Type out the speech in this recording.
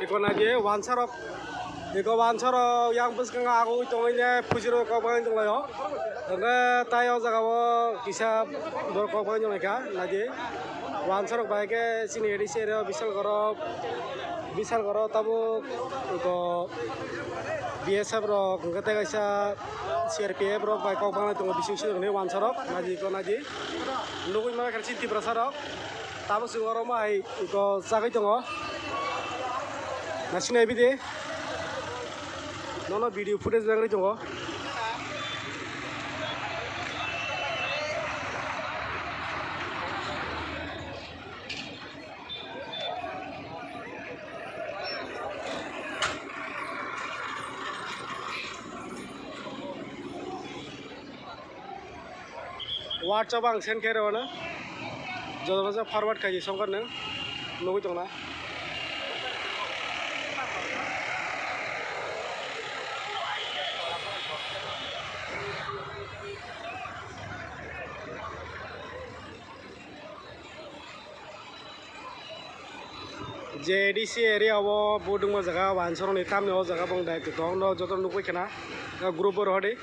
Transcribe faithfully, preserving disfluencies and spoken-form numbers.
Iko naidi wansarok, iko wansarok yang bwskango agoi tongwi ne pujirok kok bagwi tonglaio. Hwnkhe tai o jaga o kisa borok kok bagwi tonglaikha, naidi wansarok bai khe chini A D C area o Bishalgarh, Bishalgarh tabuk iko B S F rok hwnkhe tei kaisa C R P F rok bai kok bagwi tongo bising bising hwnwi wansarok, naidi iko naidi nugwi manwi kha chini Tiprasa rok. Tabuk chwng oro mai iko chagwi tongo. Nasinai bidi. Nono video footage nangri tongo. WhatsApp ang send khe rw no. Joto no forward khai di songkar nwng nugwi tongna. Je A D C area o bo dungma jaga wansarokni tamni o jaga bong daitwtong no joto nukgwi khna group o rohordi.